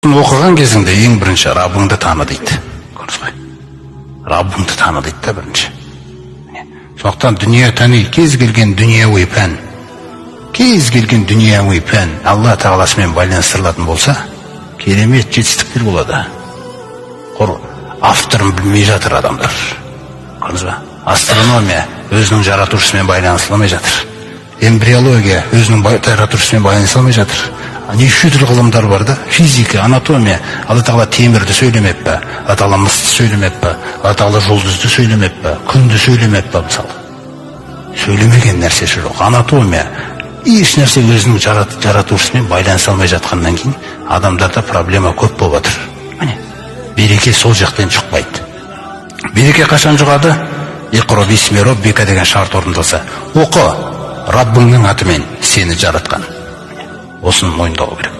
Оқыған кезіңде ең бірінші Раббыңды таны дейді. Көрдіңіз ғой, Раббыңды таны дейді да бірінші. Міне. Сондықтан дүние тани, кез келген дүниеуи пән, кез келген дүниеуи пән Алла Тағаласымен байланыстырылатын болса, керемет жетістіктер болады. Құр авторын білмей жатыр адамдар, көрдіңіз ба? Астрономия өзінің жаратушысымен байланыстыра жатыр, эмбриология өзінің жаратушысымен байланыса алмай жатыр. Неше түрлі ғылымдар бар да, физика, анатомия. Алла Тағала темірді сөйлемеп пе? Алла Тағала мысты сөйлемеп пе? Алла Тағала жұлдызды сөйлемеп пе? Күнді сөйлемеп пе? Мысалы, сөйлемеген нәрсесі жоқ. Анатомия, еш нәрсе өзінің жаратушысымен байланыса алмай жатқаннан кейін адамдарда проблема көп болып жатыр. Міне, береке сол жақтан жұқпайды. Береке қашан жұғады? «Иқро бисми роббика» деген шарт орындалса. Оқы Раббыңның атымен, сені жаратқан. Осыны мойындау керек.